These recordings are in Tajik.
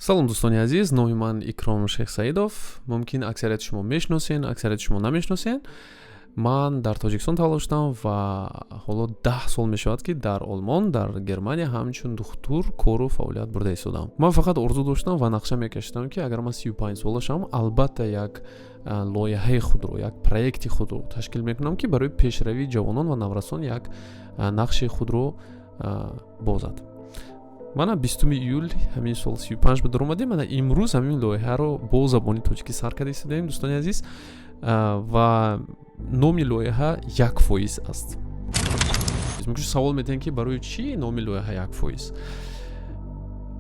Салом, дӯстони азиз, номи ман Икром Шехсаидов. Мумкин, аксарияти шумо мешиносен, аксарияти шумо намешиносен. Ман дар Тоҷикистон таваллуд шудам ва ҳоло 10 сол мешавад, ки дар Олмон, дар Германия ҳамчун духтур кору фаъолият бурда истодам. Ман фақат орзу доштам ва нақша мекашидам, ки агар ман 35 сола шавам, албатта, як лоиҳаи худро, як проекти худро ташкил мекунам, ки барои пешравии ҷавонон ва наврасон як нақши худро бозад. Мана, 20 июл ҳамин сол 35 ба даромадем. Мана, имрӯз ҳамин лоиҳаро бо забони тоҷикӣ сар карда истодаем, дӯстони азиз, ва номи лоиҳа «1% аст». Савол метиҳем, ки барои чӣ номи лоиҳа «1%»?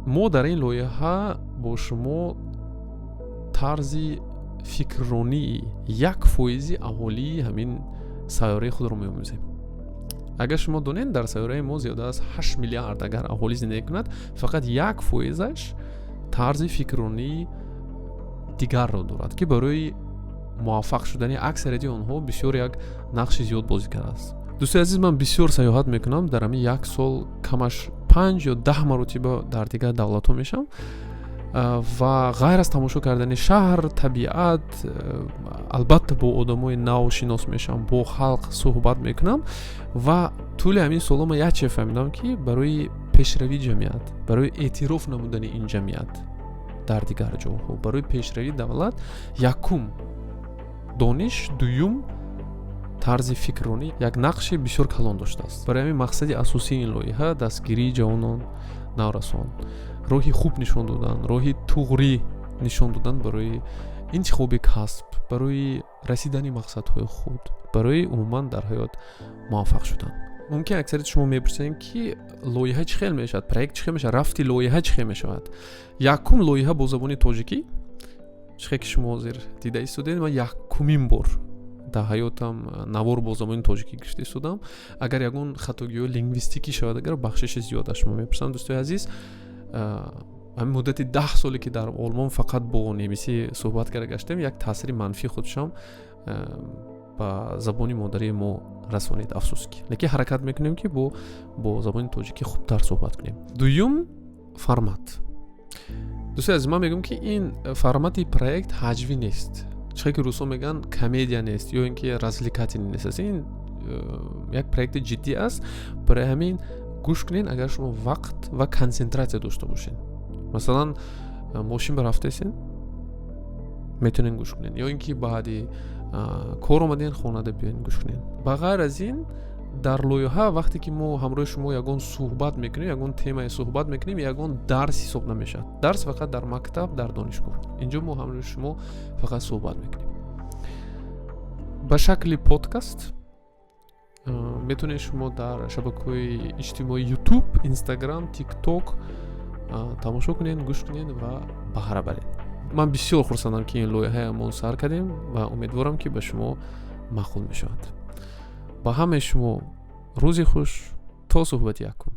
Мо дар ин лоиҳа бо шумо тарзи фикрронии 1 фоизи аҳолии ҳамин сайёраи худро меомӯзем. Агар шумо донед, дар сайёраи мо зиёда аз 8 миллиард агар аҳолӣ зиндагӣ кунад, фақат 1 фоизаш тарзи фикрронии дигарро дорад, ки барои муваффақ шудани аксарияти онҳо бисёр як нақши зиёд бозӣ кардааст. Дӯстои азиз, ман бисёр сайёҳат мекунам. Дар ҳамин як сол камаш 5 ё 10 маротиба дар дигар давлатҳо мешавам ва ғайр аз тамошо кардани шаҳр, табиат, албатта, бо одамои нав шинос мешавам, бо халқ суҳбат мекунам. Ва тӯли ҳамин солҳо ман як чиз фаҳмидам, ки барои пешравии ҷамъият, барои эътироф намудани ин ҷамъият дар дигар ҷоҳо, барои пешравии давлат якум дониш, дуюм тарзи фикрронӣ як нақши бисёр калон доштааст. Барои ҳамин мақсади асосии ин лоиҳа дастгирии ҷавонон, наврасон, роҳи хуб нишон додан, роҳи туғрӣ нишон додан барои интихоби касб, барои расидани мақсадҳои худ, барои умуман дар ҳаёт муваффақ шудан. Мумкин, аксарияти шумо мепурсед, ки лоиҳа чӣ хел мешавад, проект чӣ хел мешавад, рафти лоиҳа чӣ хел мешавад. Якум, лоиҳа бо забони тоҷикӣ, чӣ хел ки шумо ҳозир дида истодед, ман якумин бор дар ҳаётам навор бо забони тоҷикӣ гирифта истодам. Агар ягон хатогиҳои лингвистикӣ шавад, агар бахшиши зиёд аз шумо мепурсам, дӯстои азиз. Ҳамин муддати 10 соле, ки дар Олмон фақат бо немисӣ суҳбат карда гаштем, як таъсири манфии худшам ба забони модарии мо расонид, афсӯс ки. Лекин ҳаракат мекунем, ки бо забони тоҷикӣ хубтар суҳбат кунем. Дуюм, формат. Дӯстои азиз, ман мегӯям, ки ин формати проект ҳаҷвӣ нест, чӣ ки русо мегӯянд, комедия нест ё ин ки развлекательный нест аст. Ин як проекти ҷиддӣ аст. Барои ҳамин гӯш кунед, агар шумо вақт ва консентратсия дошта бошед. Масалан, мошин ба рафтаесен, метавонед гӯш кунед, ё ин ки баъди кор омаден, хонада биёед, гӯш кунед. Ба ғайр аз ин, дар лоиҳа вақте ки мо ҳамроҳи шумо ягон суҳбат мекунем, ягон темае суҳбат мекунем, ягон дарс ҳисоб намешавад. Дарс фақат дар мактаб, дар донишгоҳ. Инҷо мо ҳамроҳи шумо фақат суҳбат мекунем ба шакли подкаст. Метавонед шумо дар шабакаҳои иҷтимоии Ютуб, Инстаграм, Тикток тамошо кунед, гӯш кунед ва баҳра баред. Ман бисёр хурсандам, ки ин лоиҳаамон сар кардем, ва умедворам, ки ба шумо маъқул мешавад. Ба ҳамаи шумо рӯзи хуш, то суҳбати якум.